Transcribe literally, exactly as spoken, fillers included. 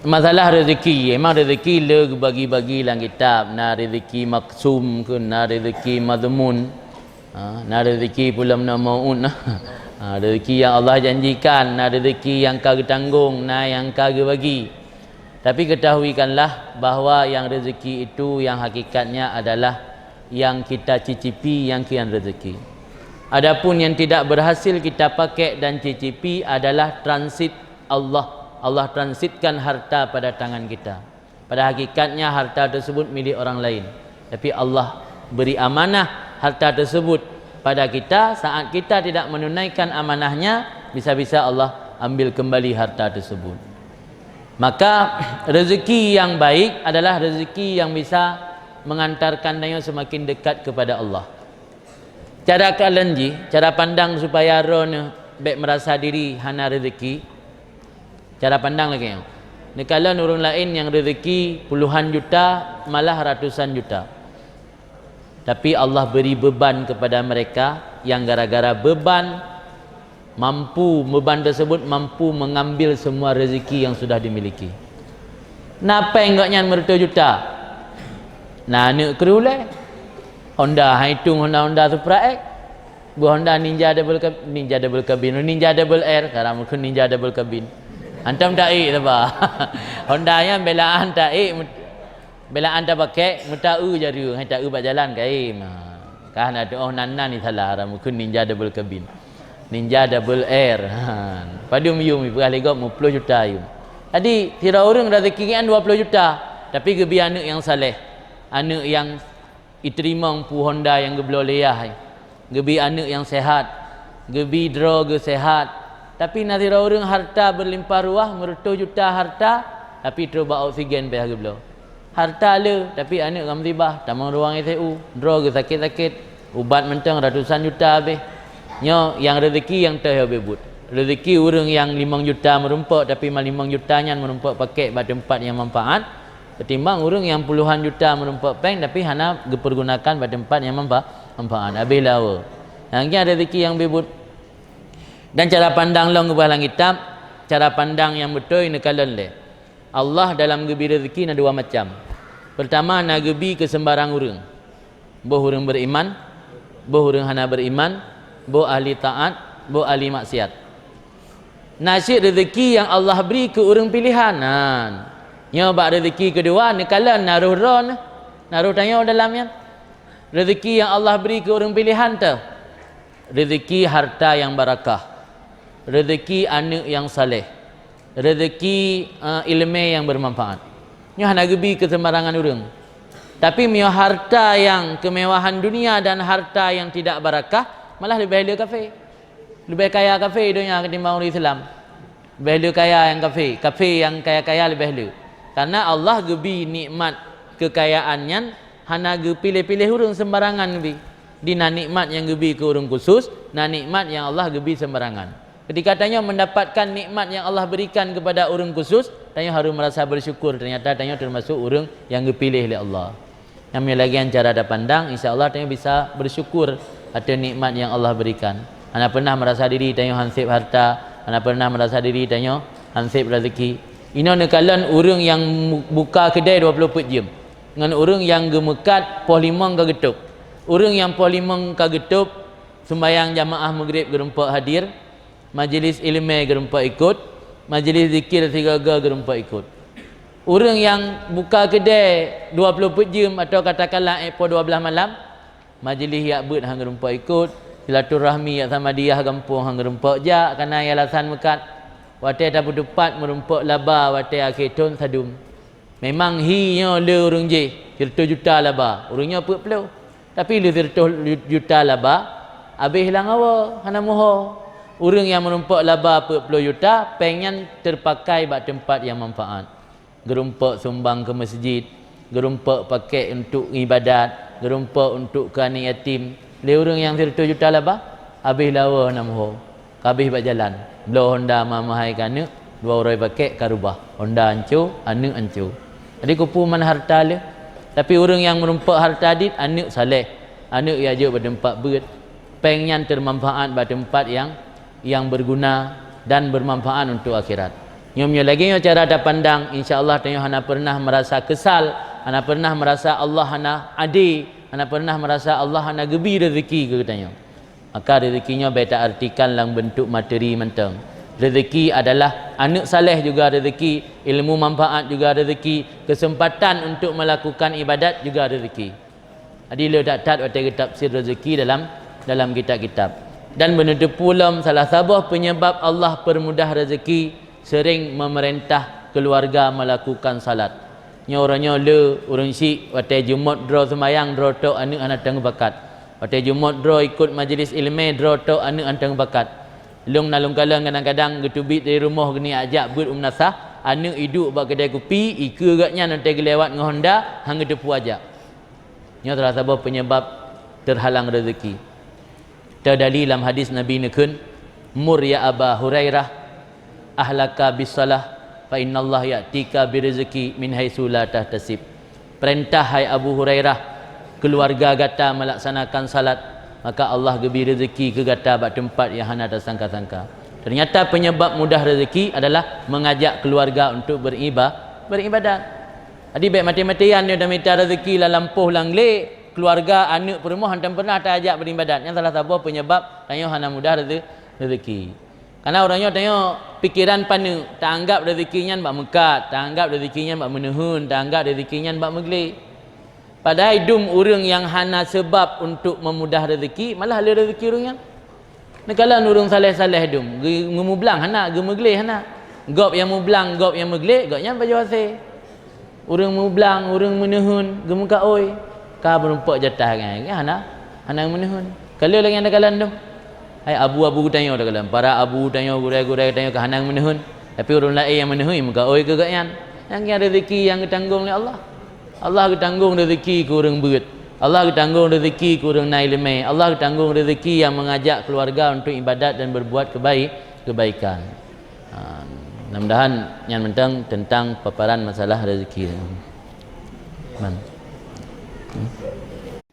Masalah rezeki, emang rezeki le geubagi-bagi lam kitab, na rezeki maksum ke, na rezeki madhmun, ha, na rezeki pulam na mau'un, ha, rezeki yang Allah janjikan, na rezeki yang ka geutanggong, na yang ka geubagi. Tapi ketahuikanlah bahwa yang rezeki itu yang hakikatnya adalah yang kita cicipi, yang kian rezeki. Adapun yang tidak berhasil kita pakai dan cicipi adalah transit Allah. Allah transitkan harta pada tangan kita. Pada hakikatnya harta tersebut milik orang lain. Tapi Allah beri amanah harta tersebut pada kita, saat kita tidak menunaikan amanahnya, bisa-bisa Allah ambil kembali harta tersebut. Maka rezeki yang baik adalah rezeki yang bisa mengantarkan tanyoe semakin dekat kepada Allah. Cara kalon jih, cara pandang supaya droeneuh bék merasa diri hana rezeki. Cara pandang lagée nyoe. Neukalon ureuëng laén nyang rezeki puluhan juta, malah ratusan juta. Tapi Allah beri beban kepada mereka yang gara-gara beban mampu, beban tersebut mampu mengambil semua rezeki yang sudah dimiliki. Na péng gobnyan meureutoh juta. Na aneuëk kreueh ulée. Honda, hai tueng Honda, Honda Supra X. Bu Honda Ninja double cab-, Ninja double cabin, Ninja double R, sekarang mungkin Ninja double cabin. Antam taék saba. Honda nyan belaan taék, belaan tapakék, meutaeu jareung, hai taeu bak jalan kaém. Ha. Kah na teuoh nan-nan ni salah, ara mungkin Ninja double cabin. Ninja double R. Ha. Padum yum, ipeugah lé gob meuplôh juta yum. Jadi, sidroe ureuëng rezeki nyan dua puluh juta, tapi geubri aneuëk nyang saleh. Aneuëk nyang iteurimong pu Honda nyang geubloe lé yah, geubri aneuëk nyang sehat, geubri droe geuh sehat. Tapi na sidroe ureuëng harta berlimpah ruah, meureutoh juta harta, tapi trok bak oksigen payah geubloe. Harta le, tapi aneuëk ka musibah, tamong ruang I C U, droe geuh sakét-sakét, ubat mantong ratusan juta habéh. Nyoe nyang rezeki nyang teuh bék buet. Rezeki ureuëng nyang limong juta meurumpok, tapi ma limong juta nyan meurumpok pakék bak teumpat nyang manfaat, ketimbang ureuëng nyang puluhan juta meurumpok péng tapi hana geupeurgunakan bak teumpat nyang manfa-, manfaat. Habéh lawa. Nyang nyan rezeki nyang bék buet. Dan cara pandang lôn geupeugah lam kitab, cara pandang nyang beutôi neukalon lé. Allah dalam geubri rezeki na dua macam. Pertama, na geubri keu seumbarang ureuëng. Boh ureuëng beriman, boh ureuëng hana beriman, boh ahli taat, boh ahli maksiat. Na cit rezeki nyang Allah bri keu ureuëng pilehan. Nan. Nyoe bak rezeki keudua, neukalon na roh droeneuh, na roh tanyoe dalam nyan. Rezeki nyang Allah bri keu ureuëng pilehan teuh. Rezeki harta nyang barakah. Rezeki aneuëk nyang saleh. Rezeki, eh, iéleumé nyang bermanfaat. Nyoe hana geubri keu seumbarangan ureuëng. Tapi meunyoe harta nyang keumewahan dunia dan harta nyang tidak barakah, malah leubeh le kafé. Leubeh kaya kafé donya ketimbang ureuëng Islam. Leubeh le kaya nyang kafé, kafé nyang kaya-kaya leubeh le. Karena Allah geubri nikmat keukayaan nyan hana geupiléh-piléh ureuëng, seumbarangan geubri. Di na nikmat nyang geubri keu ureuëng khusus, na nikmat nyang Allah geubri seumbarangan. Ketika tanyoe mendapatkan nikmat nyang Allah berikan kepada ureuëng khusus, tanyoe harus merasa bersyukur, ternyata tanyoe termasuk ureuëng nyang geupiléh lé Allah. Nyang meunyoe lagée nyan cara tapandang, insya Allah tanyoe bisa bersyukur ateueh nikmat nyang Allah berikan. Hana pernah merasa diri tanyoe han seb harta, hana pernah merasa diri tanyoe han seb rezeki. Inoe neukalon ureuëng nyang mu-, buka keudée dua ploh peuet jeuem, ngon ureuëng nyang geumeukat poh limong ka geutôb. Ureuëng nyang poh limong ka geutôb, seumbahyang jamaah Maghrib geurumpok hadir, majelis iéleumé geurumpok ikot, majelis zikir sigoe-goe geurumpok ikot. Ureuëng nyang buka keudée dua ploh peuet jeuem atawa katakanlah ék poh dua blaih malam, majelis jak beuet han geurumpok ikot, silaturahmi jak samadiyah gampông han geurumpok jak, kana alasan meukat. Watée tapeuteupat meurumpok laba watée akhé thon sadum. Memang hi nyoe le ureuëng jih, sireutoh juta laba, ureuëng nyoe peuet ploh. Tapi le sireutoh juta laba, habéh lam awa, hana muho. Ureuëng nyang meurumpok laba peuet ploh juta, péng nyan teupakai bak teumpat nyang manfaat. Geurumpok sumbang keu meuseujid, geurumpok pakék untuk iébadat, geurumpok untuk keu aneuëk yatim. Lé ureuëng nyang sireutoh juta laba, habéh lam awa hana muho. Ka habéh bak jalan. Bloe honda mahai-mahai keu aneuëk, dua uroe pakék ka rubah. Honda anco, aneuëk anco. Jadi keupeue man harta le? Tapi ureuëng nyang meurumpok harta dit, aneuëk saleh, aneuëk jak jok bak teumpat beuet. Péng nyan teumanfaat bak teumpat nyang, nyang berguna dan bermanfaat untuk akhirat. Nyoe meunyoe lagée nyoe cara tapandang, insya Allah tanyoe hana pernah merasa kesal, hana pernah merasa Allah hana adé, hana pernah merasa Allah hana geubi rezeki keu tanyoe. Maka rezeki nyoe bèk taartikan lam bentuk materi mantong. Rezeki adalah aneuk saleh juga rezeki, ilmu manfaat juga rezeki, kesempatan untuk melakukan ibadat juga rezeki. Jadi le that-that watée geutafsir rezeki dalam, dalam kitab-kitab. Dan beuneuteupeu lom salah saboh penyebab Allah permudah rezeki sering memerintah keluarga melakukan salat. Nyoe uroe nyoe le ureuëng syiek watée Jumôt droe seumayang droe tok aneuk hana teungeupakat. Watée Jumôt droe ikot majelis ilmé droe tok aneuk hana teungeupakat. Lôn na lôn kalon kadang-kadang geuteubiet dari rumoh geuniet jak beuet u meunasah, aneuk iduek bak keudée kupi, ikeue gobnyan watée geulewat ngon honda, hana geuteupeue jak. Nyoe salah saboh penyebab terhalang rezeki. Teudali lam hadis Nabi neukheun, "Mur ya Aba Hurairah, ahlaka bis salah, fa innallaha ya'tika birizqi min haitsu la tahtasib." Perintah hai Abu Hurairah, keluarga gata melaksanakan salat, maka Allah geubi rezeki keu gata bak teumpat nyang hana tasangka-sangka. Ternyata penyebab mudah rezeki adalah mengajak keluarga untuk beriba-, beribadat. Jadi bèk maté-matéan nyoe tamita rezeki lam lampôh lam glé, keluarga, aneuk, peurumoh hana pernah tajak beribadat. Nyan salah saboh penyebab tanyoe hana mudah reze-, rezeki. Karena uroe nyoe tanyoe pikiran paneuk, taanggap rezeki nyan bak meukat, taanggap rezeki nyan bak meuneuheun, taanggap rezeki nyan bak meuglé. Padahai dum ureuëng nyang hana seubab untuk meumudah rezeki, malah le rezeki ureuëng nyan. Neukalon ureuëng saleh-saleh dum, geu-, geumublang hana, geumeuglé hana. Gob nyang mublang, gob nyang meuglé, gobnyan pajoh asée. Ureuëng mublang, ureuëng meuneuheun, geumeukaôi, ka meurumpok jatah nyan, hana, hana meuneuheun. Ka lheueh lagée nyan takalon dum. Hai abu-abu geutanyoe takalon, para abu tanyoe, gurée-gurée tanyoe ka hana meuneuheun, tapi ureuëng laén nyang meuneuheun meukaôi keu gobnyan. Nyang nyan rezeki nyang geutanggong lé Allah. Allah geutanggong rezeki keu ureuëng beuet. Allah geutanggong rezeki keu ureuëng na iéleumé. Allah geutanggong rezeki nyang mengajak keluarga untuk ibadat dan berbuat kebaik-, kebaikan. Ha, mudah-mudahan nyan mantong tentang paparan masalah rezeki. Man. Hmm.